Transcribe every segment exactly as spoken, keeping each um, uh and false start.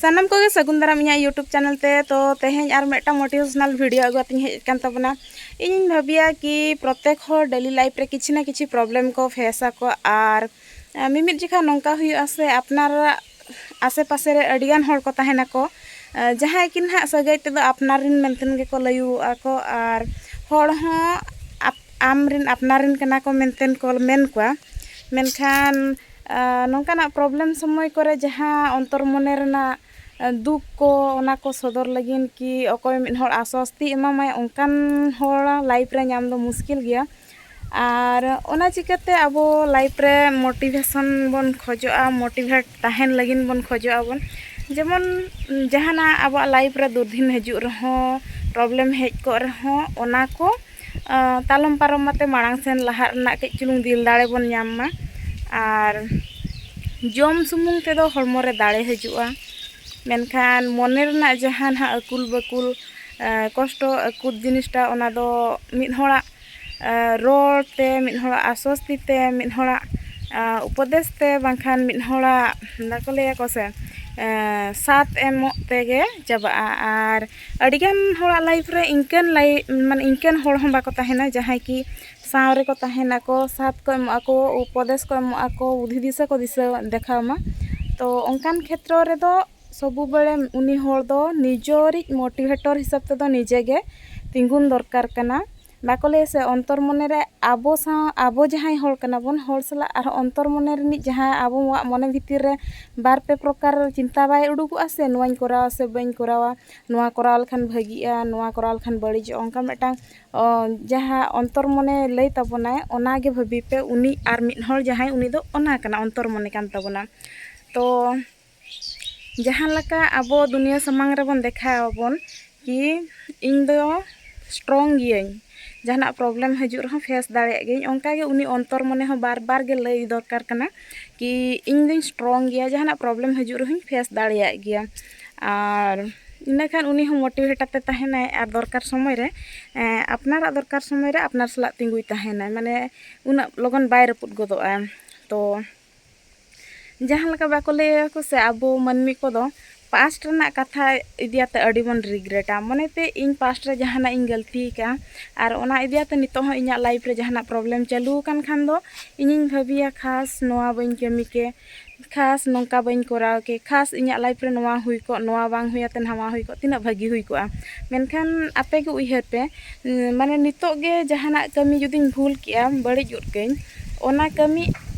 ᱥᱟᱱᱟᱢ ᱠᱚᱜᱮ ᱥᱟᱹᱜᱩᱱ ᱫᱟᱨᱟᱢ ᱤᱧᱟᱹᱜ YouTube ᱪᱮᱱᱮᱞ ᱛᱮ᱾ ᱛᱚ ᱛᱮᱦᱮᱧ ᱟᱨ ᱢᱤᱫᱴᱟᱝ ᱢᱳᱴᱤᱵᱷᱮᱥᱚᱱᱟᱞ ᱵᱷᱤᱰᱤᱭᱳ ᱟᱹᱜᱩ ᱠᱟᱛᱮᱧ ᱦᱮᱡ ᱟᱠᱟᱱ ᱛᱟᱵᱚᱱᱟ᱾ ᱤᱧᱤᱧ ᱵᱷᱟᱹᱵᱤᱭᱟ ᱠᱤ ᱯᱨᱚᱛᱮᱠ ᱦᱚᱲ ᱰᱮᱞᱤ ᱞᱟᱭᱤᱯᱷ ᱨᱮ ᱠᱤᱪᱷᱩ ᱱᱟ ᱠᱤᱪᱷᱩ ᱯᱨᱚᱵᱞᱮᱢ ᱠᱚ ᱯᱷᱮᱥ ᱟᱠᱚ, ᱟᱨ ᱢᱤᱢᱤᱫ ᱡᱚᱠᱷᱟ ᱱᱚᱝᱠᱟ ᱦᱩᱭᱩᱜᱼᱟ ᱥᱮ, ᱟᱯᱱᱟᱨᱟᱜ ᱟᱥᱮ ᱯᱟᱥᱮ ᱨᱮ ᱟᱹᱰᱤᱜᱟᱱ ᱦᱚᱲ ᱠᱚ ᱛᱟᱦᱮᱱᱟᱠᱚ, ᱡᱟᱦᱟᱸᱭ ᱠᱤ ᱱᱟᱦᱟᱜ ᱥᱟᱹᱜᱟᱹᱭ ᱛᱮᱫᱚ ᱟᱯᱱᱟᱨ ᱨᱮᱱ ᱢᱮᱱᱛᱮᱱ ᱜᱮᱠᱚ ᱞᱟᱹᱭᱩᱜᱚᱜᱼᱟ ᱠᱚ, ᱟᱨ ᱦᱚᱲ ᱦᱚᱸ ᱟᱯ- ᱟᱢ ᱨᱮᱱ ᱟᱯᱱᱟᱨ ᱨᱮᱱ ᱠᱟᱱᱟ ᱠᱚ ᱢᱮᱱᱛᱮᱱ ᱠᱚ ᱢᱮᱱ ᱠᱚᱣᱟ᱾ ᱢᱮᱱᱠᱷᱟᱱ ᱱᱚᱝᱠᱟᱱᱟᱜ ᱯᱨᱚᱵᱞᱮᱢ ᱥᱚᱢᱚᱭ ᱠᱚᱨᱮ ᱡᱟᱦᱟᱸ ᱚᱱᱛᱚᱨ ᱢᱚᱱᱮ ᱨᱮᱱᱟᱜ ᱫᱩᱠ ᱠᱚ, ᱚᱱᱟ ᱠᱚ ᱥᱚᱫᱚᱨ ᱞᱟᱹᱜᱤᱫ ᱠᱤ ᱚᱠᱚᱭ ᱢᱤᱫ ᱦᱚᱲ ᱟᱥᱣᱟᱥᱛᱤ ᱮᱢᱟᱢᱟᱭ, ᱚᱱᱠᱟᱱ ᱦᱚᱲ ᱞᱟᱭᱤᱯᱷ ᱨᱮ ᱧᱟᱢ ᱫᱚ ᱢᱩᱥᱠᱤᱞ ᱜᱮᱭᱟ᱾ ᱟᱨ ᱚᱱᱟ ᱪᱤᱠᱟᱹᱛᱮ ᱟᱵᱚ ᱞᱟᱭᱤᱯᱷ ᱨᱮ ᱢᱳᱴᱤᱵᱷᱮᱥᱚᱱ ᱵᱚᱱ ᱠᱷᱚᱡᱚᱜᱼᱟ, ᱢᱳᱴᱤᱵᱷᱮᱴ ᱛᱟᱦᱮᱱ ᱞᱟᱹᱜᱤᱫ ᱵᱚᱱ ᱠᱷᱚᱡᱚᱜᱼᱟ ᱵᱚᱱ᱾ ᱡᱮᱢᱚᱱ ᱡᱟᱦᱟᱱᱟᱜ ᱟᱵᱚᱣᱟᱜ ᱞᱟᱭᱤᱯᱷ ᱨᱮ ᱫᱩᱨᱫᱤᱱ ᱦᱤᱡᱩᱜ ᱨᱮᱦᱚᱸ, ᱯᱨᱚᱵᱞᱮᱢ ᱦᱮᱡ ᱠᱚᱜ ᱨᱮᱦᱚᱸ, ᱚᱱᱟ ᱠᱚ ᱛᱟᱞᱚᱢ ᱯᱟᱨᱚᱢ ᱟᱛᱮ ᱢᱟᱲᱟᱝ ᱥᱮᱱ ᱞᱟᱦᱟᱜ ᱨᱮᱱᱟᱜ ᱠᱟᱹᱡ ᱪᱩᱞᱩᱝ ᱫᱤᱞ ᱫᱟᱲᱮ ᱵᱚᱱ ᱧᱟᱢ ᱢᱟ᱾ ᱟᱨ ᱡᱚᱢ ᱥᱩᱢᱩᱝ ᱛᱮᱫᱚ ᱦᱚᱲᱢᱚ ᱨᱮ ᱫᱟᱲᱮ ᱦᱤᱡᱩᱜᱼᱟ, ᱢᱮᱱᱠᱷᱟᱱ ᱢᱚᱱᱮ ᱨᱮᱱᱟᱜ ᱡᱟᱦᱟᱸ ᱱᱟᱦᱟᱜ ᱟᱹᱠᱩᱞ ᱵᱟᱹᱠᱩᱞ, ᱠᱚᱥᱴᱚ ᱟᱹᱠᱩᱛ ᱡᱤᱱᱤᱥᱴᱟ, ᱚᱱᱟ ᱫᱚ ᱢᱤᱫ ᱦᱚᱲᱟᱜ ᱨᱚᱲ ᱛᱮ, ᱢᱤᱫ ᱦᱚᱲᱟᱜ ᱟᱥᱣᱟᱥᱛᱤ ᱛᱮ, ᱢᱤᱫ ᱦᱚᱲᱟᱜ ᱩᱯᱚᱫᱮᱥ ᱛᱮ, ᱵᱟᱝᱠᱷᱟᱱ ᱢᱤᱫ ᱦᱚᱲᱟᱜ, ᱵᱟᱠᱚ ᱞᱟᱹᱭᱟᱠᱚ ᱥᱮ, ᱥᱟᱛ ᱮᱢᱚᱜ ᱛᱮᱜᱮ ᱪᱟᱵᱟᱜᱼᱟ᱾ ᱟᱨ ᱟᱹᱰᱤᱜᱟᱱ ᱦᱚᱲᱟᱜ ᱞᱟᱭᱤᱯᱷ ᱨᱮ ᱤᱱᱠᱟᱹᱱ ᱞᱟᱭᱤ ᱢᱟᱱᱮ ᱤᱱᱠᱟᱹᱱ ᱦᱚᱲ ᱦᱚᱸ ᱵᱟᱠᱚ ᱛᱟᱦᱮᱱᱟ ᱡᱟᱦᱟᱸᱭ ᱠᱤ ᱥᱟᱶ ᱨᱮᱠᱚ ᱛᱟᱦᱮᱱᱟᱠᱚ, ᱥᱟᱛ ᱠᱚ ᱮᱢᱚᱜ ᱟᱠᱚ, ᱩᱯᱚᱫᱮᱥ ᱠᱚ ᱮᱢᱚᱜ ᱟᱠᱚ, ᱵᱩᱫᱷᱤ ᱫᱤᱥᱟᱹ ᱠᱚ ᱫᱤᱥᱟᱹ ᱫᱮᱠᱷᱟᱣ ᱢᱟ᱾ ᱛᱚ ᱚᱱᱠᱟᱱ ᱠᱷᱮᱛᱨᱚ ᱨᱮᱫᱚ ᱥᱚᱵᱩ ᱵᱮᱲᱮ ᱩᱱᱤ ᱦᱚᱲ ᱫᱚ ᱱᱤᱡᱚᱨᱤᱡ ᱢᱳᱴᱤᱵᱷᱮᱴᱚᱨ ᱦᱤᱥᱟᱹᱵ ᱛᱮᱫᱚ ᱱᱤᱡᱮ ᱜᱮ ᱛᱤᱸᱜᱩᱱ ᱫᱚᱨᱠᱟᱨ ᱠᱟᱱᱟ᱾ ᱵᱟᱠᱚ ᱞᱟᱹᱭᱟ ᱥᱮ, ᱚᱱᱛᱚᱨ ᱢᱚᱱᱮ ᱨᱮ ᱟᱵᱚ ᱥᱟᱶ, ᱟᱵᱚ ᱡᱟᱦᱟᱸᱭ ᱦᱚᱲ ᱠᱟᱱᱟ ᱵᱚᱱ, ᱦᱚᱲ ᱥᱟᱞᱟᱜ ᱟᱨᱦᱚᱸ ᱚᱱᱛᱚᱨ ᱢᱚᱱᱮ ᱨᱤᱱᱤᱡ ᱡᱟᱦᱟᱸ ᱟᱵᱚᱣᱟᱜ ᱢᱚᱱᱮ ᱵᱷᱤᱛᱤᱨ ᱨᱮ ᱵᱟᱨ ᱯᱮ ᱯᱨᱚᱠᱟᱨ ᱪᱤᱱᱛᱟ ᱵᱟᱭ ᱩᱰᱩᱠᱚᱜᱼᱟ ᱥᱮ, ᱱᱚᱣᱟᱧ ᱠᱚᱨᱟᱣᱟ ᱥᱮ ᱵᱟᱹᱧ ᱠᱚᱨᱟᱣᱟ, ᱱᱚᱣᱟ ᱠᱚᱨᱟᱣ ᱞᱮᱠᱷᱟᱱ ᱵᱷᱟᱹᱜᱤᱜᱼᱟ, ᱱᱚᱣᱟ ᱠᱚᱨᱟᱣ ᱞᱮᱠᱷᱟᱱ ᱵᱟᱹᱲᱤᱡᱚᱜᱼᱟ, ᱚᱱᱠᱟ ᱢᱤᱫᱴᱟᱝ ᱚ, ᱡᱟᱦᱟᱸ ᱚᱱᱛᱚᱨ ᱢᱚᱱᱮ ᱞᱟᱹᱭ ᱛᱟᱵᱚᱱᱟᱭ, ᱚᱱᱟ ᱜᱮ ᱵᱷᱟᱹᱵᱤ ᱯᱮ, ᱩᱱᱤ ᱟᱨ ᱢᱤᱫ ᱦᱚᱲ ᱡᱟᱦᱟᱸᱭ, ᱩᱱᱤ ᱫᱚ ᱚᱱᱟ ᱠᱟᱱᱟ, ᱚᱱᱛᱚᱨ ᱢᱚᱱᱮ ᱠᱟᱱ ᱛᱟᱵᱚᱱᱟ᱾ ᱛᱚ ᱡᱟᱦᱟᱸ ᱞᱮᱠᱟ ᱟᱵᱚ ᱫᱩᱱᱤᱭᱟᱹ ᱥᱟᱢᱟᱝ ᱨᱮᱵᱚᱱ ᱫᱮᱠᱷᱟᱣ ᱟᱵᱚᱱ ᱠᱤ ᱤᱧ ᱫᱚ ᱥᱴᱨᱚᱝ ᱜᱤᱭᱟᱹᱧ, ᱡᱟᱦᱟᱱᱟᱜ ᱯᱨᱚᱵᱞᱮᱢ ᱦᱤᱡᱩᱜ ᱨᱮᱦᱚᱸ ᱯᱷᱮᱥ ᱫᱟᱲᱮᱭᱟᱜ ᱜᱤᱭᱟᱹᱧ, ᱚᱱᱠᱟᱜᱮ ᱩᱱᱤ ᱚᱱᱛᱚᱨ ᱢᱚᱱᱮ ᱦᱚᱸ ᱵᱟᱨ ᱵᱟᱨ ᱜᱮ ᱞᱟᱹᱭ ᱫᱚᱨᱠᱟᱨ ᱠᱟᱱᱟ ᱠᱤ ᱤᱧ ᱫᱚᱧ ᱥᱴᱨᱚᱝ ᱜᱮᱭᱟ, ᱡᱟᱦᱟᱱᱟᱜ ᱯᱨᱚᱵᱞᱮᱢ ᱦᱤᱡᱩᱜ ᱨᱮᱦᱚᱸᱧ ᱯᱷᱮᱥ ᱫᱟᱲᱮᱭᱟᱜ ᱜᱮᱭᱟ᱾ ᱟᱨ ᱤᱱᱟᱹᱠᱷᱟᱱ ᱩᱱᱤ ᱦᱚᱸ ᱢᱳᱴᱤᱵᱷᱮᱴ ᱟᱛᱮ ᱛᱟᱦᱮᱱᱟᱭ, ᱟᱨ ᱫᱚᱨᱠᱟᱨ ᱥᱚᱢᱚᱭ ᱨᱮ, ᱮᱸ, ᱟᱯᱱᱟᱨᱟᱜ ᱫᱚᱨᱠᱟᱨ ᱥᱚᱢᱚᱭ ᱨᱮ ᱟᱯᱱᱟᱨ ᱥᱟᱞᱟᱜ ᱛᱤᱸᱜᱩᱭ ᱛᱟᱦᱮᱱᱟᱭ, ᱢᱟᱱᱮ ᱩᱱᱟᱹᱜ ᱞᱚᱜᱚᱱ ᱵᱟᱭ ᱨᱟᱹᱯᱩᱫ ᱜᱚᱫᱚᱜᱼᱟ᱾ ᱛᱚ ᱡᱟᱦᱟᱸ ᱞᱮᱠᱟ ᱵᱟᱠᱚ ᱞᱟᱹᱭᱟᱠᱚ ᱥᱮ, ᱟᱵᱚ ᱢᱟᱹᱱᱢᱤ ᱠᱚᱫᱚ ᱯᱟᱥᱴ ᱨᱮᱱᱟᱜ ᱠᱟᱛᱷᱟ ᱤᱫᱤᱭᱟᱛᱮ ᱟᱹᱰᱤ ᱵᱚᱱ ᱨᱤᱜᱨᱮᱴᱟ᱾ ᱢᱚᱱᱮᱛᱮ ᱤᱧ ᱯᱟᱥᱴ ᱨᱮ ᱡᱟᱦᱟᱱᱟᱜ ᱤᱧ ᱜᱟᱹᱞᱛᱤ ᱟᱠᱟᱫᱼᱟ, ᱟᱨ ᱚᱱᱟ ᱤᱫᱤᱭᱟᱛᱮ ᱱᱤᱛᱚᱜ ᱦᱚᱸ ᱤᱧᱟᱹᱜ ᱞᱟᱭᱤᱯᱷ ᱨᱮ ᱡᱟᱦᱟᱱᱟᱜ ᱯᱨᱚᱵᱞᱮᱢ ᱪᱟᱹᱞᱩ ᱟᱠᱟᱱ ᱠᱷᱟᱱ ᱫᱚ, ᱤᱧᱤᱧ ᱵᱷᱟᱹᱵᱤᱭᱟ, ᱠᱷᱟᱥ ᱱᱚᱣᱟ ᱵᱟᱹᱧ ᱠᱟᱹᱢᱤ ᱠᱮ, ᱠᱷᱟᱥ ᱱᱚᱝᱠᱟ ᱵᱟᱹᱧ ᱠᱚᱨᱟᱣ ᱠᱮ, ᱠᱷᱟᱥ ᱤᱧᱟᱹᱜ ᱞᱟᱭᱤᱯᱷ ᱨᱮ ᱱᱚᱣᱟ ᱦᱩᱭ ᱠᱚᱜ, ᱱᱚᱣᱟ ᱵᱟᱝ ᱦᱩᱭ ᱟᱛᱮ ᱱᱟᱣᱟ ᱦᱩᱭ ᱠᱚᱜ, ᱛᱤᱱᱟᱹᱜ ᱵᱷᱟᱹᱜᱤ ᱦᱩᱭ ᱠᱚᱜᱼᱟ᱾ ᱢᱮᱱᱠᱷᱟᱱ ᱟᱯᱮ ᱜᱮ ᱩᱭᱦᱟᱹᱨ ᱯᱮ, ᱩᱸ, ᱢᱟᱱᱮ ᱱᱤᱛᱚᱜ ᱜᱮ ᱡᱟᱦᱟᱱᱟᱜ ᱠᱟᱹᱢᱤ ᱡᱩᱫᱤᱧ ᱵᱷᱩᱞ ᱠᱮᱜᱼᱟ, ᱵᱟᱹᱲᱤᱡ ᱜᱚᱫ ᱠᱟᱹᱧ, ᱚᱱᱟ ᱠᱟᱹᱢᱤ,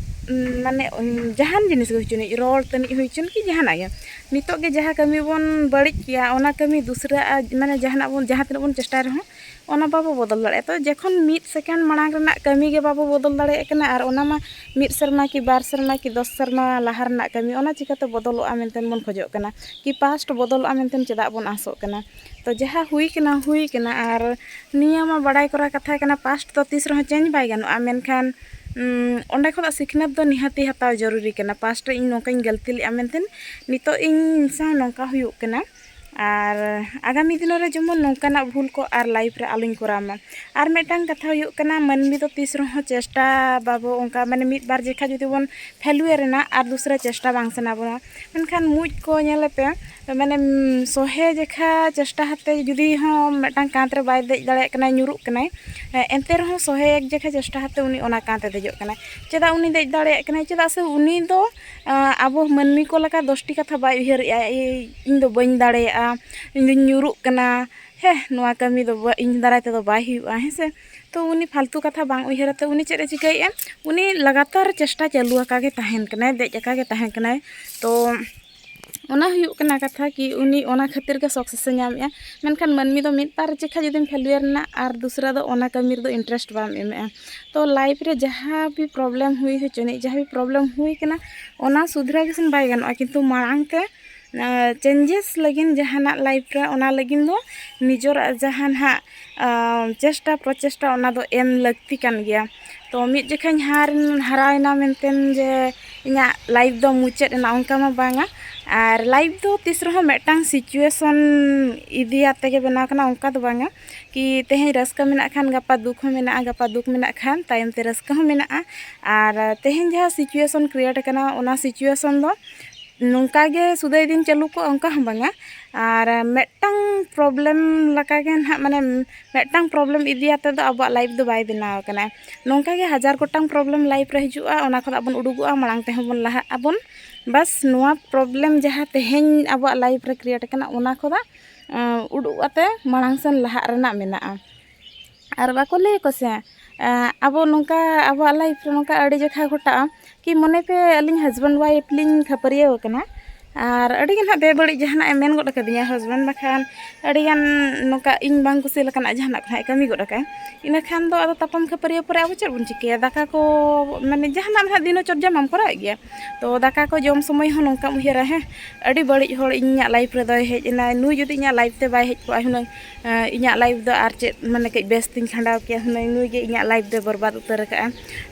ᱩᱸ, ᱢᱟᱱᱮ, ᱩᱸ, ᱡᱟᱦᱟᱱ ᱡᱤᱱᱤᱥ ᱜᱮ ᱦᱩᱭ ᱦᱚᱪᱚᱱᱤᱡ, ᱨᱚᱲ ᱛᱟᱹᱱᱤᱡ ᱦᱩᱭ ᱦᱚᱪᱚᱱ ᱠᱤ ᱡᱟᱦᱟᱱᱟᱜ ᱜᱮ, ᱱᱤᱛᱚᱜ ᱜᱮ ᱡᱟᱦᱟᱸ ᱠᱟᱹᱢᱤ ᱵᱚᱱ ᱵᱟᱹᱲᱤᱡ ᱠᱮᱜᱼᱟ, ᱚᱱᱟ ᱠᱟᱹᱢᱤ ᱫᱩᱥᱨᱟᱹ, ᱟᱨ ᱢᱟᱱᱮ ᱡᱟᱦᱟᱱᱟᱜ ᱵᱚᱱ, ᱡᱟᱦᱟᱸ ᱛᱤᱱᱟᱹᱜ ᱵᱚᱱ ᱪᱮᱥᱴᱟᱭ ᱨᱮᱦᱚᱸ, ᱚᱱᱟ ᱵᱟᱵᱚ ᱵᱚᱫᱚᱞ ᱫᱟᱲᱮᱭᱟᱜᱼᱟ᱾ ᱛᱚ ᱡᱚᱠᱷᱚᱱ ᱢᱤᱫ ᱥᱮᱠᱮᱱᱰ ᱢᱟᱲᱟᱝ ᱨᱮᱱᱟᱜ ᱠᱟᱹᱢᱤ ᱜᱮ ᱵᱟᱵᱚ ᱵᱚᱫᱚᱞ ᱫᱟᱲᱮᱭᱟᱜ ᱠᱟᱱᱟ, ᱟᱨ ᱚᱱᱟ ᱢᱟ ᱢᱤᱫ ᱥᱮᱨᱢᱟ ᱠᱤ ᱵᱟᱨ ᱥᱮᱨᱢᱟ ᱠᱤ ᱫᱚᱥ ᱥᱮᱨᱢᱟ ᱞᱟᱦᱟ ᱨᱮᱱᱟᱜ ᱠᱟᱹᱢᱤ, ᱚᱱᱟ ᱪᱤᱠᱟᱹᱛᱮ ᱵᱚᱫᱚᱞᱚᱜᱼᱟ ᱢᱮᱱᱛᱮ ᱵᱚᱱ ᱠᱷᱚᱡᱚᱜ ᱠᱟᱱᱟ, ᱠᱤ ᱯᱟᱥᱴ ᱵᱚᱫᱚᱞᱚᱜᱼᱟ ᱢᱮᱱᱛᱮ ᱪᱮᱫᱟᱜ ᱵᱚᱱ ᱟᱥᱚᱜ ᱠᱟᱱᱟ? ᱛᱚ ᱡᱟᱦᱟᱸ ᱦᱩᱭ ᱠᱟᱱᱟ, ᱦᱩᱭ ᱠᱟᱱᱟ, ᱟᱨ ᱱᱤᱭᱟᱹ ᱢᱟ ᱵᱟᱲᱟᱭ ᱠᱚᱨᱟ ᱠᱟᱛᱷᱟ ᱠᱟᱱᱟ, ᱯᱟᱥᱴ ᱫᱚ ᱛᱤᱥ ᱨᱮᱦᱚᱸ ᱪᱮᱧᱡᱽ ᱵᱟᱭ ᱜᱟᱱᱚᱜᱼᱟ᱾ ᱢᱮᱱᱠᱷᱟᱱ, ᱩᱸ, ᱚᱸᱰᱮ ᱠᱷᱚᱱᱟᱜ ᱥᱤᱠᱷᱱᱟᱹᱛ ᱫᱚ ᱱᱤᱦᱟᱹᱛᱤ ᱦᱟᱛᱟᱣ ᱡᱚᱨᱩᱨᱤ ᱠᱟᱱᱟ᱾ ᱯᱟᱥᱴ ᱨᱮ ᱤᱧ ᱱᱚᱝᱠᱟᱧ ᱜᱟᱹᱞᱛᱤ ᱞᱮᱫᱼᱟ ᱢᱮᱱᱛᱮ ᱱᱤᱛᱚᱜ ᱤᱧ ᱥᱟᱶ ᱱᱚᱝᱠᱟ ᱦᱩᱭᱩᱜ ᱠᱟᱱᱟ, ᱟᱨ ᱟᱜᱟᱢᱤ ᱫᱤᱱ ᱨᱮ ᱡᱮᱢᱚᱱ ᱱᱚᱝᱠᱟᱱᱟᱜ ᱵᱷᱩᱞ ᱠᱚ ᱟᱨ ᱞᱟᱭᱤᱯᱷ ᱨᱮ ᱟᱞᱚᱧ ᱠᱚᱨᱟᱣ ᱢᱟ᱾ ᱟᱨ ᱢᱤᱫᱴᱟᱝ ᱠᱟᱛᱷᱟ ᱦᱩᱭᱩᱜ ᱠᱟᱱᱟ, ᱢᱟᱹᱱᱢᱤ ᱫᱚ ᱛᱤᱥ ᱨᱮᱦᱚᱸ ᱪᱮᱥᱴᱟ ᱵᱟᱵᱚ, ᱚᱱᱠᱟ ᱢᱟᱱᱮ ᱢᱤᱫ ᱵᱟᱨ ᱡᱮᱠᱷᱟ ᱡᱩᱫᱤ ᱵᱚᱱ ᱯᱷᱮᱞᱩᱭᱟᱨ ᱮᱱᱟ, ᱟᱨ ᱫᱩᱥᱨᱟ ᱪᱮᱥᱴᱟ ᱵᱟᱝ ᱥᱟᱱᱟ ᱵᱚᱱᱟ᱾ ᱢᱮᱱᱠᱷᱟᱱ ᱢᱩᱡᱽ ᱠᱚ ᱧᱮᱞᱮ ᱯᱮ, ᱢᱟᱱᱮ, ᱩᱸ, ᱥᱚᱦᱮ ᱡᱮᱠᱷᱟ ᱪᱮᱥᱴᱟ ᱦᱟᱛᱮ ᱡᱩᱫᱤ ᱦᱚᱸ ᱢᱤᱫᱴᱟᱝ ᱠᱟᱸᱛ ᱨᱮ ᱵᱟᱭ ᱫᱮᱡ ᱫᱟᱲᱮᱭᱟᱜ ᱠᱟᱱᱟᱭ, ᱧᱩᱨᱩᱜ ᱠᱟᱱᱟᱭ, ᱮ-, ᱮᱱᱛᱮ ᱨᱮᱦᱚᱸ ᱥᱚᱦᱮ ᱮᱠ ᱡᱮᱠᱷᱟ ᱪᱮᱥᱴᱟ ᱦᱟᱛᱮ ᱩᱱᱤ ᱚᱱᱟ ᱠᱟᱸᱛ ᱮ ᱫᱮᱡᱚᱜ ᱠᱟᱱᱟᱭ᱾ ᱪᱮᱫᱟᱜ ᱩᱱᱤ ᱫᱮᱡ ᱫᱟᱲᱮᱭᱟᱜ ᱠᱟᱱᱟᱭ? ᱪᱮᱫᱟᱜ ᱥᱮ ᱩᱱᱤ ᱫᱚ, ᱟᱸ, ᱟᱵᱚ ᱢᱟᱹᱱᱢᱤ ᱠᱚ ᱞᱮᱠᱟ ᱫᱚᱥᱴᱤ ᱠᱟᱛᱷᱟ ᱵᱟᱭ ᱩᱭᱦᱟᱹᱨᱮᱜᱼᱟ, "ᱮᱭ, ᱤᱧ ᱫᱚ ᱵᱟᱹᱧ ᱫᱟᱲᱮᱭᱟᱜᱼᱟ, ᱤᱧ ᱫᱚᱧ ᱧᱩᱨᱩᱜ ᱠᱟᱱᱟ, ᱦᱮᱸ, ᱱᱚᱣᱟ ᱠᱟᱹᱢᱤ ᱫᱚ ᱵᱟ-, ᱤᱧ ᱫᱟᱨᱟᱭ ᱛᱮᱫᱚ ᱵᱟᱭ ᱦᱩᱭᱩᱜᱼᱟ", ᱦᱮᱸ ᱥᱮ? ᱛᱚ ᱩᱱᱤ ᱯᱷᱟᱞᱛᱩ ᱠᱟᱛᱷᱟ ᱵᱟᱝ ᱩᱭᱦᱟᱹᱨ ᱟᱛᱮ ᱩᱱᱤ ᱪᱮᱫ ᱮ ᱪᱤᱠᱟᱹᱭᱮᱫᱼᱟ? ᱩᱱᱤ ᱞᱟᱜᱟᱛᱟᱨ ᱪᱮᱥᱴᱟ ᱪᱟᱹᱞᱩ ᱟᱠᱟ ᱜᱮ ᱛᱟᱦᱮᱱ ᱠᱟᱱᱟᱭ, ᱫᱮᱡ ᱟᱠᱟ ᱜᱮ ᱛᱟᱦᱮᱱ ᱠᱟᱱᱟᱭ᱾ ᱛᱚ ᱚᱱᱟ ᱦᱩᱭᱩᱜ ᱠᱟᱱᱟ ᱠᱟᱛᱷᱟ, ᱠᱤ ᱩᱱᱤ ᱚᱱᱟ ᱠᱷᱟᱹᱛᱤᱨ ᱜᱮ ᱥᱟᱠᱥᱮᱥ ᱮ ᱧᱟᱢᱮᱜᱼᱟ᱾ ᱢᱮᱱᱠᱷᱟᱱ ᱢᱟᱹᱱᱢᱤ ᱫᱚ ᱢᱤᱫ ᱵᱟᱨ ᱡᱮᱠᱷᱟ ᱡᱩᱫᱤᱢ ᱯᱷᱮᱞᱩᱭᱟᱨ ᱮᱱᱟ, ᱟᱨ ᱫᱩᱥᱨᱟ ᱫᱚ ᱚᱱᱟ ᱠᱟᱹᱢᱤ ᱨᱮᱫᱚ ᱤᱱᱴᱟᱨᱮᱥᱴ ᱵᱟᱢ ᱮᱢᱮᱜᱼᱟ᱾ ᱛᱚ ᱞᱟᱭᱤᱯᱷ ᱨᱮ ᱡᱟᱦᱟᱸ ᱵᱤ ᱯᱨᱚᱵᱞᱮᱢ ᱦᱩᱭ ᱦᱚᱪᱚᱱᱤᱡ, ᱡᱟᱦᱟᱸ ᱵᱤ ᱯᱨᱚᱵᱞᱮᱢ ᱦᱩᱭ ᱠᱟᱱᱟ, ᱚᱱᱟ ᱥᱩᱫᱷᱨᱟᱹᱣ ᱜᱮᱥᱮ ᱵᱟᱭ ᱜᱟᱱᱚᱜᱼᱟ, ᱠᱤᱱᱛᱩ ᱢᱟᱲᱟᱝ ᱛᱮ, ᱟᱸ, ᱪᱮᱧᱡᱮᱥ ᱞᱟᱹᱜᱤᱫ ᱡᱟᱦᱟᱱᱟᱜ ᱞᱟᱭᱤᱯᱷ ᱨᱮ, ᱚᱱᱟ ᱞᱟᱹᱜᱤᱫ ᱫᱚ ᱱᱤᱡᱚᱨᱟᱜ ᱡᱟᱦᱟᱸ ᱱᱟᱦᱟᱜ, ᱟᱸ, ᱪᱮᱥᱴᱟ ᱯᱨᱚᱪᱮᱥᱴᱟ, ᱚᱱᱟ ᱫᱚ ᱮᱢ ᱞᱟᱹᱠᱛᱤ ᱠᱟᱱ ᱜᱮᱭᱟ᱾ ᱛᱚ ᱢᱤᱫ ᱡᱚᱠᱷᱟᱧ ᱦᱟᱨ-, ᱦᱟᱨᱟᱭᱮᱱᱟ ᱢᱮᱱᱛᱮ ᱡᱮ ᱤᱧᱟᱹᱜ ᱞᱟᱭᱤᱯᱷ ᱫᱚ ᱢᱩᱪᱟᱹᱫ ᱮᱱᱟ, ᱚᱱᱠᱟ ᱢᱟ ᱵᱟᱝᱟ᱾ ᱟᱨ ᱞᱟᱭᱤᱯᱷ ᱫᱚ ᱛᱤᱥ ᱨᱮᱦᱚᱸ ᱢᱤᱫᱴᱟᱝ ᱥᱤᱪᱩᱭᱮᱥᱚᱱ ᱤᱫᱤ ᱟᱛᱮ ᱜᱮ ᱵᱮᱱᱟᱣ ᱠᱟᱱᱟ, ᱚᱱᱠᱟ ᱫᱚ ᱵᱟᱝᱟ᱾ ᱠᱤ ᱛᱮᱦᱮᱧ ᱨᱟᱹᱥᱠᱟᱹ ᱢᱮᱱᱟᱜ ᱠᱷᱟᱱ ᱜᱟᱯᱟ ᱫᱩᱠ ᱦᱚᱸ ᱢᱮᱱᱟᱜᱼᱟ, ᱜᱟᱯᱟ ᱫᱩᱠ ᱢᱮᱱᱟᱜ ᱠᱷᱟᱱ ᱛᱟᱭᱚᱢ ᱛᱮ ᱨᱟᱹᱥᱠᱟᱹ ᱦᱚᱸ ᱢᱮᱱᱟᱜᱼᱟ᱾ ᱟᱨ ᱛᱮᱦᱮᱧ ᱡᱟᱦᱟᱸ ᱥᱤᱪᱩᱭᱮᱥᱚᱱ ᱠᱨᱤᱭᱮᱴ ᱟᱠᱟᱱᱟ, ᱚᱱᱟ ᱥᱤᱪᱩᱭᱮᱥᱚᱱ ᱫᱚ ᱱᱚᱝᱠᱟ ᱜᱮ ᱥᱩᱫᱟᱹᱭ ᱫᱤᱱ ᱪᱟᱹᱞᱩ ᱠᱚᱜᱼᱟ, ᱚᱱᱠᱟ ᱦᱚᱸ ᱵᱟᱝᱟ᱾ ᱟᱨ ᱢᱤᱫᱴᱟᱝ ᱯᱨᱚᱵᱞᱮᱢ ᱞᱮᱠᱟ ᱜᱮ ᱱᱟᱦᱟᱜ, ᱢᱟᱱᱮ ᱢᱤᱫᱴᱟᱝ ᱯᱨᱚᱵᱞᱮᱢ ᱤᱫᱤ ᱟᱛᱮ ᱫᱚ ᱟᱵᱚᱣᱟᱜ ᱞᱟᱭᱤᱯᱷ ᱫᱚ ᱵᱟᱭ ᱵᱮᱱᱟᱣ ᱟᱠᱟᱱᱟ᱾ ᱱᱚᱝᱠᱟ ᱜᱮ ᱦᱟᱡᱟᱨ ᱜᱚᱴᱟᱝ ᱯᱨᱚᱵᱞᱮᱢ ᱞᱟᱭᱤᱯᱷ ᱨᱮ ᱦᱤᱡᱩᱜᱼᱟ, ᱚᱱᱟ ᱠᱷᱚᱱᱟᱜ ᱵᱚᱱ ᱩᱰᱩᱠᱚᱜᱼᱟ, ᱢᱟᱲᱟᱝ ᱛᱮᱦᱚᱸ ᱵᱚᱱ ᱞᱟᱦᱟᱜ ᱟᱵᱚᱱ᱾ ᱵᱟᱥ ᱱᱚᱣᱟ ᱯᱨᱚᱵᱞᱮᱢ ᱡᱟᱦᱟᱸ ᱛᱮᱦᱮᱧ ᱟᱵᱚᱣᱟᱜ ᱞᱟᱭᱤᱯᱷ ᱨᱮ ᱠᱨᱤᱭᱮᱴ ᱟᱠᱟᱱᱟ, ᱚᱱᱟ ᱠᱷᱚᱱᱟᱜ ᱩᱰᱩᱠ ᱟᱛᱮ ᱢᱟᱲᱟᱝ ᱥᱮᱱ ᱞᱟᱦᱟᱜ ᱨᱮᱱᱟᱜ ᱢᱮᱱᱟᱜᱼᱟ᱾ ᱟᱨ ᱵᱟᱠᱚ ᱞᱟᱹᱭ ᱟᱠᱚ ᱥᱮ, ᱟᱵᱚ ᱱᱚᱝᱠᱟ ᱟᱵᱚᱣᱟᱜ ᱞᱟᱭᱤᱯᱷ ᱨᱮ ᱱᱚᱝᱠᱟ ᱟᱹᱰᱤ ᱡᱚᱠᱷᱟ ᱜᱷᱚᱴᱟᱜᱼᱟ ᱠᱤ ᱢᱚᱱᱮ ᱯᱮ ᱟᱹᱞᱤᱧ ᱦᱟᱥᱵᱮᱱᱰ ᱣᱟᱭᱤᱯᱷ ᱞᱤᱧ ᱠᱷᱟᱹᱯᱟᱹᱨᱤᱭᱟᱹᱣ ᱟᱠᱟᱱᱟ᱾ ᱟᱨ ᱟᱹᱰᱤ ᱜᱮ ᱱᱟᱦᱟᱜ ᱵᱮᱵᱟᱹᱲᱤᱡ ᱡᱟᱦᱟᱱᱟᱜ ᱮ ᱢᱮᱱ ᱜᱚᱫ ᱟᱠᱟᱫᱤᱧᱟ ᱦᱟᱥᱵᱮᱱᱰ, ᱵᱟᱠᱷᱟᱱ ᱟᱹᱰᱤ ᱜᱟᱱ ᱱᱚᱝᱠᱟ ᱤᱧ ᱵᱟᱝ ᱠᱩᱥᱤ ᱞᱮᱠᱟᱱᱟᱜ ᱡᱟᱦᱟᱱᱟᱜ ᱠᱚ ᱱᱟᱦᱟᱜ ᱮ ᱠᱟᱹᱢᱤ ᱜᱚᱫ ᱟᱠᱟᱫᱼᱟ᱾ ᱤᱱᱟᱹ ᱠᱷᱟᱱ ᱫᱚ ᱟᱫᱚ ᱛᱟᱯᱟᱢ ᱠᱷᱟᱹᱯᱟᱹᱨᱤᱭᱟᱹ ᱯᱚᱨᱮ ᱟᱵᱚ ᱪᱮᱫ ᱵᱚᱱ ᱪᱤᱠᱟᱹᱭᱟ? ᱫᱟᱠᱟ ᱠᱚ ᱢᱟᱱᱮ ᱡᱟᱦᱟᱱᱟᱜ ᱱᱟᱦᱟᱜ ᱫᱤᱱᱚ ᱪᱚᱨᱡᱟ ᱢᱟᱢ ᱠᱚᱨᱟᱣᱮᱫ ᱜᱮᱭᱟ, ᱛᱚ ᱫᱟᱠᱟ ᱠᱚ ᱡᱚᱢ ᱥᱚᱢᱚᱭ ᱦᱚᱸ ᱱᱚᱝᱠᱟᱢ ᱩᱭᱦᱟᱹᱨᱟ, ᱦᱮᱸ, ᱟᱹᱰᱤ ᱵᱟᱹᱲᱤᱡ ᱦᱚᱲ ᱤᱧᱟᱹᱜ ᱞᱟᱭᱤᱯᱷ ᱨᱮᱫᱚᱭ ᱦᱮᱡ ᱮᱱᱟ, ᱱᱩᱭ ᱡᱩᱫᱤ ᱤᱧᱟᱹᱜ ᱞᱟᱭᱤᱯᱷ ᱛᱮ ᱵᱟᱭ ᱦᱮᱡ ᱠᱚᱜᱼᱟ ᱦᱩᱱᱟᱹᱝ, ᱤᱧᱟᱹᱜ ᱞᱟᱭᱤᱯᱷ ᱫᱚ ᱟᱨ ᱪᱮᱫ ᱢᱟᱱᱮ ᱠᱟᱹᱡ ᱵᱮᱥ ᱛᱤᱧ ᱠᱷᱟᱸᱰᱟᱣ ᱠᱮᱭᱟ ᱦᱩᱱᱟᱹᱝ, ᱱᱩᱭ ᱜᱮ ᱤᱧᱟᱹᱜ ᱞᱟᱭᱤᱯᱷ ᱫᱚᱭ ᱵᱚᱨᱵᱟᱫ ᱩᱛᱟᱹᱨ ᱟᱠᱟᱫᱼᱟ᱾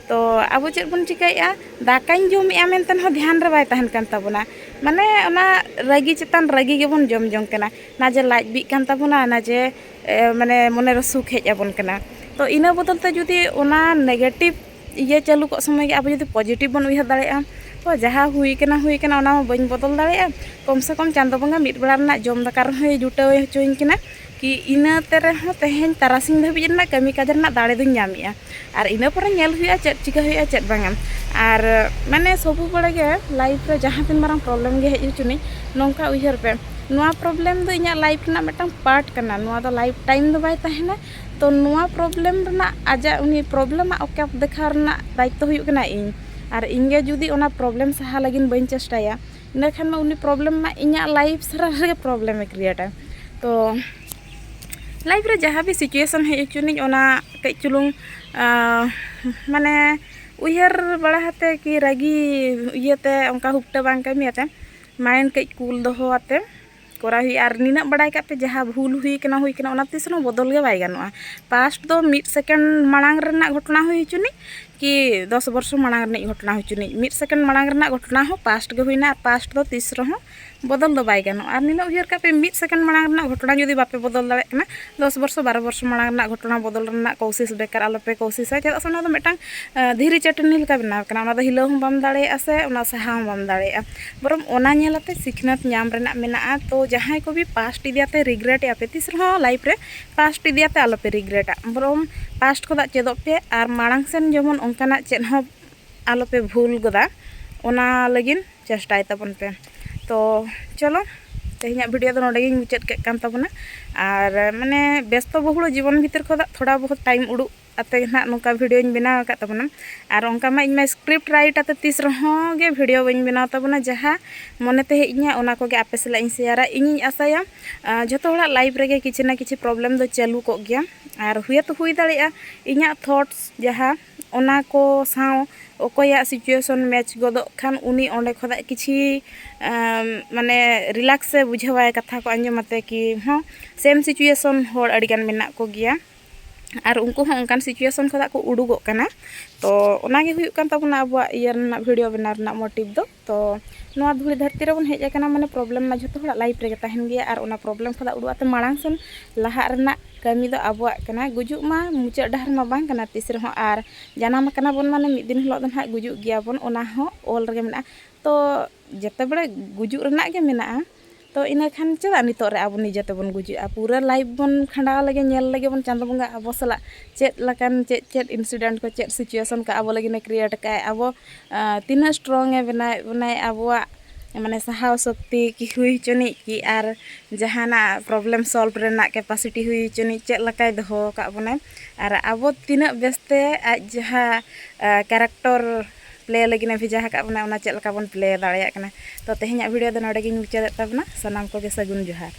ᱛᱚ ᱟᱵᱚ ᱪᱮᱫ ᱵᱚᱱ ᱪᱤᱠᱟᱹᱭᱮᱫᱼᱟ? ᱫᱟᱠᱟᱧ ᱡᱚᱢᱮᱫᱼᱟ ᱢᱮᱱᱛᱮ ᱦᱚᱸ ᱫᱷᱮᱭᱟᱱ ᱨᱮ ᱵᱟᱭ ᱛᱟᱦᱮᱱ ᱠᱟᱱ ᱛᱟᱵᱚᱱᱟ᱾ ᱢᱟᱱᱮ ᱚᱱᱟ ᱨᱟᱹᱜᱤ ᱪᱮᱛᱟᱱ ᱨᱟᱹᱜᱤ ᱜᱮᱵᱚᱱ ᱡᱚᱢ ᱡᱚᱝ ᱠᱟᱱᱟ, ᱱᱟ ᱡᱮ ᱞᱟᱡ ᱵᱤᱜ ᱠᱟᱱ ᱛᱟᱵᱚᱱᱟ, ᱱᱟ ᱡᱮ ᱮ, ᱢᱟᱱᱮ ᱢᱚᱱᱮᱨᱮ ᱥᱩᱠ ᱦᱮᱡ ᱟᱵᱚᱱ ᱠᱟᱱᱟ᱾ ᱛᱚ ᱤᱱᱟᱹ ᱵᱚᱫᱚᱞ ᱛᱮ ᱡᱩᱫᱤ ᱚᱱᱟ ᱱᱮᱜᱮᱴᱤᱵᱷ ᱤᱭᱟᱹ ᱪᱟᱹᱞᱩ ᱠᱚᱜ ᱥᱚᱢᱚᱭ ᱜᱮ ᱟᱵᱚ ᱡᱩᱫᱤ ᱯᱚᱡᱮᱴᱤᱵᱷ ᱵᱚᱱ ᱩᱭᱦᱟᱹᱨ ᱫᱟᱲᱮᱭᱟᱜᱼᱟ, ᱛᱚ ᱡᱟᱦᱟᱸ ᱦᱩᱭ ᱠᱟᱱᱟ ᱦᱩᱭ ᱠᱟᱱᱟ, ᱚᱱᱟ ᱢᱟ ᱵᱟᱹᱧ ᱵᱚᱫᱚᱞ ᱫᱟᱲᱮᱭᱟᱜᱼᱟ, ᱠᱚᱢ ᱥᱮ ᱠᱚᱢ ᱪᱟᱸᱫᱚ ᱵᱚᱸᱜᱟ ᱢᱤᱫ ᱵᱮᱲᱟ ᱨᱮᱱᱟᱜ ᱡᱚᱢ ᱫᱟᱠᱟ ᱨᱮᱦᱚᱸᱭ ᱡᱩᱴᱟᱹᱣ ᱦᱚᱪᱚᱧ ᱠᱟᱱᱟ᱾ ᱠᱤ ᱤᱱᱟᱹ ᱛᱮ ᱨᱮᱦᱚᱸ ᱛᱮᱦᱮᱧ ᱛᱟᱨᱟᱥᱤᱧ ᱫᱷᱟᱹᱵᱤᱡ ᱨᱮᱱᱟᱜ ᱠᱟᱹᱢᱤ ᱠᱟᱡᱽ ᱨᱮᱱᱟᱜ ᱫᱟᱲᱮ ᱫᱚᱧ ᱧᱟᱢᱮᱜᱼᱟ᱾ ᱟᱨ ᱤᱱᱟᱹ ᱯᱚᱨᱮ ᱧᱮᱞ ᱦᱩᱭᱩᱜᱼᱟ ᱪᱮᱫ ᱪᱤᱠᱟᱹ ᱦᱩᱭᱩᱜᱼᱟ, ᱪᱮᱫ ᱵᱟᱝᱟ᱾ ᱟᱨ ᱢᱟᱱᱮ ᱥᱚᱵᱩ ᱵᱮᱲᱟ ᱜᱮ ᱞᱟᱭᱤᱯᱷ ᱨᱮ ᱡᱟᱦᱟᱸ ᱛᱤᱱ ᱢᱟᱨᱟᱝ ᱯᱨᱚᱵᱞᱮᱢ ᱜᱮ ᱦᱮᱡ ᱦᱚᱪᱚᱱᱤᱡ, ᱱᱚᱝᱠᱟ ᱩᱭᱦᱟᱹᱨ ᱯᱮ, ᱱᱚᱣᱟ ᱯᱨᱚᱵᱞᱮᱢ ᱫᱚ ᱤᱧᱟᱹᱜ ᱞᱟᱭᱤᱯᱷ ᱨᱮᱱᱟᱜ ᱢᱤᱫᱴᱟᱝ ᱯᱟᱨᱴ ᱠᱟᱱᱟ, ᱱᱚᱣᱟ ᱫᱚ ᱞᱟᱭᱤᱯᱷ ᱴᱟᱭᱤᱢ ᱫᱚ ᱵᱟᱭ ᱛᱟᱦᱮᱱᱟ᱾ ᱛᱚ ᱱᱚᱣᱟ ᱯᱨᱚᱵᱞᱮᱢ ᱨᱮᱱᱟᱜ ᱟᱡᱟᱜ ᱩᱱᱤ ᱯᱨᱚᱵᱞᱮᱢᱟᱜ ᱚᱠᱟᱯ ᱫᱮᱠᱷᱟᱣ ᱨᱮᱱᱟᱜ ᱫᱟᱭᱤᱛᱛᱚ ᱦᱩᱭᱩᱜ ᱠᱟᱱᱟ ᱤᱧ᱾ ᱟᱨ ᱤᱧ ᱜᱮ ᱡᱩᱫᱤ ᱚᱱᱟ ᱯᱨᱚᱵᱞᱮᱢ ᱥᱟᱦᱟ ᱞᱟᱹᱜᱤᱫ ᱵᱟᱹᱧ ᱪᱮᱥᱴᱟᱭᱟ, ᱤᱱᱟᱹ ᱠᱷᱟᱱ ᱢᱟ ᱩᱱᱤ ᱯᱨᱚᱵᱞᱮᱢ ᱢᱟ ᱤᱧᱟᱹᱜ ᱞᱟᱭᱤᱯᱷ ᱥᱟᱨᱟ ᱨᱮᱜᱮ ᱯᱨᱚᱵᱞᱮᱢᱮ ᱠᱨᱤᱭᱮᱴᱟ᱾ ᱛᱚ ᱞᱟᱭᱤᱯᱷ ᱨᱮ ᱡᱟᱦᱟᱸ ᱜᱮ ᱥᱤᱪᱩᱭᱮᱥᱚᱱ ᱦᱮᱡ ᱦᱚᱪᱚᱱᱤᱡ, ᱚᱱᱟ ᱠᱟᱹᱡ ᱪᱩᱞᱩᱝ ᱟᱸ, ᱢᱟᱱᱮ ᱩᱭᱦᱟᱹᱨ ᱵᱟᱲᱟ ᱦᱟᱛᱮ ᱠᱤ ᱨᱟᱹᱜᱤ ᱤᱭᱟᱹᱛᱮ ᱚᱱᱠᱟ ᱦᱩᱯᱴᱟᱹ ᱵᱟᱝ ᱠᱟᱹᱢᱤ ᱟᱛᱮ, ᱢᱟᱭᱤᱱᱰ ᱠᱟᱹᱡ ᱠᱩᱞ ᱫᱚᱦᱚ ᱟᱛᱮ ᱠᱚᱨᱟᱣ ᱦᱩᱭᱩᱜᱼᱟ᱾ ᱟᱨ ᱱᱤᱱᱟᱹᱜ ᱵᱟᱲᱟᱭ ᱠᱟᱜ ᱯᱮ, ᱡᱟᱦᱟᱸ ᱵᱷᱩᱞ ᱦᱩᱭ ᱠᱟᱱᱟ ᱦᱩᱭ ᱠᱟᱱᱟ, ᱚᱱᱟ ᱛᱤᱥ ᱨᱮᱦᱚᱸ ᱵᱚᱫᱚᱞ ᱜᱮ ᱵᱟᱭ ᱜᱟᱱᱚᱜᱼᱟ᱾ ᱯᱟᱥᱴ ᱫᱚ ᱢᱤᱫ ᱥᱮᱠᱮᱱᱰ ᱢᱟᱲᱟᱝ ᱨᱮᱱᱟᱜ ᱜᱷᱚᱴᱚᱱᱟ ᱦᱩᱭ ᱦᱚᱪᱚᱱᱤᱡ, ᱠᱤ ᱫᱚᱥ ᱵᱚᱨᱥᱚ ᱢᱟᱲᱟᱝ ᱨᱤᱱᱤᱡ ᱜᱷᱚᱴᱚᱱᱟ ᱦᱚᱪᱚᱱᱤᱡ, ᱢᱤᱫ ᱥᱮᱠᱮᱱᱰ ᱢᱟᱲᱟᱝ ᱨᱮᱱᱟᱜ ᱜᱷᱚᱴᱚᱱᱟ ᱦᱚᱸ ᱯᱟᱥᱴ ᱜᱮ ᱦᱩᱭᱱᱟ, ᱟᱨ ᱯᱟᱥᱴ ᱫᱚ ᱛᱤᱥ ᱨᱮᱦᱚᱸ ᱵᱚᱫᱚᱞ ᱫᱚ ᱵᱟᱭ ᱜᱟᱱᱚᱜᱼᱟ᱾ ᱟᱨ ᱱᱤᱱᱟᱹᱜ ᱩᱭᱦᱟᱹᱨ ᱠᱟᱜ ᱯᱮ, ᱢᱤᱫ ᱥᱮᱠᱮᱱᱰ ᱢᱟᱲᱟᱝ ᱨᱮᱱᱟᱜ ᱜᱷᱚᱴᱚᱱᱟ ᱡᱩᱫᱤ ᱵᱟᱯᱮ ᱵᱚᱫᱚᱞ ᱫᱟᱲᱮᱭᱟᱜ ᱠᱟᱱᱟ, ᱫᱚᱥ ᱵᱚᱨᱥᱚ ᱵᱟᱨᱚ ᱵᱚᱨᱥᱚ ᱢᱟᱲᱟᱝ ᱨᱮᱱᱟᱜ ᱜᱷᱚᱴᱚᱱᱟ ᱵᱚᱫᱚᱞ ᱨᱮᱱᱟᱜ ᱠᱳᱥᱤᱥ ᱵᱮᱠᱟᱨ ᱟᱞᱚᱯᱮ ᱠᱳᱥᱤᱥᱟ᱾ ᱪᱮᱫᱟᱜ ᱥᱮ ᱚᱱᱟ ᱫᱚ ᱢᱤᱫᱴᱟᱝ ᱫᱷᱤᱨᱤ ᱪᱟᱹᱴᱟᱹᱱᱤ ᱞᱮᱠᱟ ᱵᱮᱱᱟᱣ ᱠᱟᱱᱟ, ᱚᱱᱟ ᱫᱚ ᱦᱤᱞᱟᱹᱣ ᱦᱚᱸ ᱵᱟᱢ ᱫᱟᱲᱮᱭᱟᱜᱼᱟ ᱥᱮ ᱚᱱᱟ ᱥᱟᱦᱟᱣ ᱦᱚᱸ ᱵᱟᱢ ᱫᱟᱲᱮᱭᱟᱜᱼᱟ᱾ ᱵᱚᱨᱚᱝ ᱚᱱᱟ ᱧᱮᱞ ᱟᱛᱮ ᱥᱤᱠᱷᱱᱟᱹᱛ ᱧᱟᱢ ᱨᱮᱱᱟᱜ ᱢᱮᱱᱟᱜᱼᱟ᱾ ᱛᱚ ᱡᱟᱦᱟᱸᱭ ᱠᱚᱜᱮ ᱯᱟᱥᱴ ᱤᱫᱤ ᱟᱛᱮ ᱨᱤᱜᱨᱮᱴ ᱮᱫᱼᱟ ᱯᱮ, ᱛᱤᱥ ᱨᱮᱦᱚᱸ ᱞᱟᱭᱤᱯᱷ ᱨᱮ ᱯᱟᱥᱴ ᱤᱫᱤ ᱟᱛᱮ ᱟᱞᱚᱯᱮ ᱨᱤᱜᱨᱮᱴᱟ, ᱵᱚᱨᱚᱝ ᱯᱟᱥᱴ ᱠᱷᱚᱱᱟᱜ ᱪᱮᱫᱚᱜ ᱯᱮ ᱟᱨ ᱢᱟᱲᱟᱝ ᱥᱮᱱ ᱡᱮᱢᱚᱱ ᱚᱱᱠᱟᱱᱟᱜ ᱪᱮᱫ ᱦᱚᱸ ᱟᱞᱚᱯᱮ ᱵᱷᱩᱞ ᱜᱚᱫᱟ, ᱚᱱᱟ ᱞᱟᱹᱜᱤᱫ ᱪᱮᱥᱴᱟᱭ ᱛᱟᱵᱚᱱ ᱯᱮ᱾ ᱛᱚ ᱪᱚᱞᱚ, ᱛᱮᱦᱮᱧᱟᱜ ᱵᱷᱤᱰᱤᱭᱳ ᱫᱚ ᱱᱚᱰᱮ ᱜᱤᱧ ᱢᱩᱪᱟᱹᱫ ᱠᱮᱫ ᱠᱟᱱ ᱛᱟᱵᱚᱱᱟ᱾ ᱟᱨ ᱢᱟᱱᱮ ᱵᱮᱥᱛᱚ ᱵᱚᱦᱩᱲ ᱡᱤᱵᱚᱱ ᱵᱷᱤᱛᱤᱨ ᱠᱷᱚᱱᱟᱜ ᱛᱷᱚᱲᱟ ᱵᱚᱦᱩᱛ ᱴᱟᱭᱤᱢ ᱩᱰᱩᱠ ᱟᱛᱮ ᱜᱮ ᱱᱟᱦᱟᱜ ᱱᱚᱝᱠᱟ ᱵᱷᱤᱰᱤᱭᱳᱧ ᱵᱮᱱᱟᱣ ᱟᱠᱟᱫ ᱛᱟᱵᱚᱱᱟ᱾ ᱟᱨ ᱚᱱᱠᱟ ᱢᱟ ᱤᱧ ᱢᱟ ᱥᱠᱨᱤᱯᱴ ᱨᱟᱭᱤᱴ ᱟᱛᱮ ᱛᱤᱥ ᱨᱮᱦᱚᱸ ᱜᱮ ᱵᱷᱤᱰᱤᱭᱳ ᱵᱟᱹᱧ ᱵᱮᱱᱟᱣ ᱛᱟᱵᱚᱱᱟ᱾ ᱡᱟᱦᱟᱸ ᱢᱚᱱᱮᱛᱮ ᱦᱮᱡ ᱤᱧᱟ ᱚᱱᱟ ᱠᱚᱜᱮ ᱟᱯᱮ ᱥᱟᱞᱟᱜ ᱤᱧ ᱥᱮᱭᱟᱨᱟ᱾ ᱤᱧᱤᱧ ᱟᱥᱟᱭᱟ, ᱟᱸ, ᱡᱷᱚᱛᱚ ᱦᱚᱲᱟᱜ ᱞᱟᱭᱤᱯᱷ ᱨᱮᱜᱮ ᱠᱤᱪᱷᱩ ᱱᱟ ᱠᱤᱪᱷᱩ ᱯᱨᱚᱵᱞᱮᱢ ᱫᱚ ᱪᱟᱹᱞᱩ ᱠᱚᱜ ᱜᱮᱭᱟ᱾ ᱟᱨ ᱦᱩᱭ ᱛᱚ ᱦᱩᱭ ᱫᱟᱲᱮᱭᱟᱜᱼᱟ ᱤᱧᱟᱹᱜ ᱛᱷᱚᱴᱥ ᱡᱟᱦᱟᱸ, ᱚᱱᱟ ᱠᱚ ᱥᱟᱶ ᱚᱠᱚᱭᱟᱜ ᱥᱤᱪᱩᱭᱮᱥᱚᱱ ᱢᱮᱪ ᱜᱚᱫᱚᱜ ᱠᱷᱟᱱ ᱩᱱᱤ ᱚᱸᱰᱮ ᱠᱷᱚᱱᱟᱜ ᱠᱤᱪᱷᱤ, ᱟᱸ, ᱢᱟᱱᱮ ᱨᱤᱞᱮᱠᱥ ᱮ ᱵᱩᱡᱷᱟᱹᱣᱟᱭ ᱠᱟᱛᱷᱟ ᱠᱚ ᱟᱸᱡᱚᱢ ᱟᱛᱮ ᱠᱤ ᱦᱚᱸ ᱥᱮᱢ ᱥᱤᱪᱩᱭᱮᱥᱚᱱ ᱦᱚᱲ ᱟᱹᱰᱤᱜᱟᱱ ᱢᱮᱱᱟᱜ ᱠᱚᱜᱮᱭᱟ᱾ ᱟᱨ ᱩᱱᱠᱩ ᱦᱚᱸ ᱚᱱᱠᱟᱱ ᱥᱤᱪᱩᱭᱮᱥᱚᱱ ᱠᱷᱚᱱᱟᱜ ᱠᱚ ᱩᱰᱩᱠᱚᱜ ᱠᱟᱱᱟ᱾ ᱛᱚ ᱚᱱᱟᱜᱮ ᱦᱩᱭᱩᱜ ᱠᱟᱱ ᱛᱟᱵᱚᱱᱟ ᱟᱵᱚᱣᱟᱜ ᱤᱭᱟᱹ ᱨᱮᱱᱟᱜ, ᱵᱷᱤᱰᱤᱭᱳ ᱵᱮᱱᱟᱣ ᱨᱮᱱᱟᱜ ᱢᱳᱴᱤᱵᱷ ᱫᱚ᱾ ᱛᱚ ᱱᱚᱣᱟ ᱫᱷᱩᱲᱤ ᱫᱷᱟᱹᱨᱛᱤ ᱨᱮᱵᱚᱱ ᱦᱮᱡ ᱟᱠᱟᱱᱟ, ᱢᱟᱱᱮ ᱯᱨᱚᱵᱞᱮᱢ ᱢᱟ ᱡᱷᱚᱛᱚ ᱦᱚᱲᱟᱜ ᱞᱟᱭᱤᱯᱷ ᱨᱮᱜᱮ ᱛᱟᱦᱮᱱ ᱜᱮᱭᱟ᱾ ᱟᱨ ᱚᱱᱟ ᱯᱨᱚᱵᱞᱮᱢ ᱠᱷᱚᱱᱟᱜ ᱩᱰᱩᱠ ᱟᱛᱮ ᱢᱟᱲᱟᱝ ᱥᱮᱱ ᱞᱟᱦᱟᱜ ᱨᱮᱱᱟᱜ ᱠᱟᱹᱢᱤ ᱫᱚ ᱟᱵᱚᱣᱟᱜ ᱠᱟᱱᱟ᱾ ᱜᱩᱡᱩᱜ ᱢᱟ ᱢᱩᱪᱟᱹᱫ ᱰᱟᱦᱟᱨ ᱢᱟ ᱵᱟᱝ ᱠᱟᱱᱟ ᱛᱤᱥ ᱨᱮᱦᱚᱸ, ᱟᱨ ᱡᱟᱱᱟᱢ ᱟᱠᱟᱱᱟ ᱵᱚᱱ ᱢᱟᱱᱮ ᱢᱤᱫ ᱫᱤᱱ ᱦᱤᱞᱳᱜ ᱫᱚ ᱱᱟᱦᱟᱜ ᱜᱩᱡᱩᱜ ᱜᱮᱭᱟ ᱵᱚᱱ, ᱚᱱᱟ ᱦᱚᱸ ᱚᱞ ᱨᱮᱜᱮ ᱢᱮᱱᱟᱜᱼᱟ᱾ ᱛᱚ ᱡᱮᱛᱮ ᱵᱮᱲᱮ ᱜᱩᱡᱩᱜ ᱨᱮᱱᱟᱜ ᱜᱮ ᱢᱮᱱᱟᱜᱼᱟ, ᱛᱚ ᱤᱱᱟᱹ ᱠᱷᱟᱱ ᱪᱮᱫᱟᱜ ᱱᱤᱛᱚᱜ ᱨᱮ ᱟᱵᱚ ᱱᱤᱡᱮ ᱛᱮᱵᱚᱱ ᱜᱩᱡᱩᱜᱼᱟ? ᱯᱩᱨᱟᱹ ᱞᱟᱭᱤᱯᱷ ᱵᱚᱱ ᱠᱷᱟᱸᱰᱟᱣ ᱞᱮᱜᱮ, ᱧᱮᱞ ᱞᱮᱜᱮ ᱵᱚᱱ ᱪᱟᱸᱫᱳ ᱵᱚᱸᱜᱟ ᱟᱵᱚ ᱥᱟᱞᱟᱜ ᱪᱮᱫ ᱞᱮᱠᱟᱱ, ᱪᱮᱫ ᱪᱮᱫ ᱤᱱᱥᱤᱰᱮᱱᱴ ᱠᱚ, ᱪᱮᱫ ᱥᱤᱪᱩᱭᱮᱥᱚᱱ ᱠᱚ ᱟᱵᱚ ᱞᱟᱹᱜᱤᱫ ᱮ ᱠᱨᱤᱭᱮᱴ ᱠᱟᱜᱼᱟᱭ, ᱟᱵᱚ, ᱟᱸ, ᱛᱤᱱᱟᱹᱜ ᱥᱴᱨᱚᱝ ᱮ ᱵᱮᱱᱟᱣᱮᱫ ᱵᱚᱱᱟᱭ, ᱟᱵᱚᱣᱟᱜ ᱢᱟᱱᱮ ᱥᱟᱦᱟᱣ ᱥᱚᱠᱛᱤ ᱠᱤ ᱦᱩᱭ ᱦᱚᱪᱚᱱᱤᱡ ᱠᱤ, ᱟᱨ ᱡᱟᱦᱟᱱᱟᱜ ᱯᱨᱚᱵᱞᱮᱢ ᱥᱚᱞᱵᱷ ᱨᱮᱱᱟᱜ ᱠᱮᱯᱟᱥᱤᱴᱤ ᱦᱩᱭ ᱦᱚᱪᱚᱱᱤᱡ, ᱪᱮᱫ ᱞᱮᱠᱟᱭ ᱫᱚᱦᱚ ᱟᱠᱟᱫ ᱵᱚᱱᱟᱭ, ᱟᱨ ᱟᱵᱚ ᱛᱤᱱᱟᱹᱜ ᱵᱮᱥᱛᱮ ᱟᱡ ᱡᱟᱦᱟᱸ, ᱟᱸ, ᱠᱮᱨᱮᱠᱴᱚᱨ ᱯᱞᱮ ᱞᱟᱹᱜᱤᱫ ᱮ ᱵᱷᱮᱡᱟ ᱟᱠᱟᱫ ᱵᱚᱱᱟ, ᱚᱱᱟ ᱪᱮᱫ ᱞᱮᱠᱟ ᱵᱚᱱ ᱯᱞᱮ ᱫᱟᱲᱮᱭᱟᱜ ᱠᱟᱱᱟ᱾ ᱛᱚ ᱛᱮᱦᱮᱧᱟᱜ ᱵᱷᱤᱰᱤᱭᱳ ᱫᱚ ᱱᱚᱰᱮ ᱜᱤᱧ ᱢᱩᱪᱟᱹᱫᱮᱫ ᱛᱟᱵᱚᱱᱟ᱾ ᱥᱟᱱᱟᱢ ᱠᱚᱜᱮ ᱥᱟᱹᱜᱩᱱ ᱡᱚᱦᱟᱨ᱾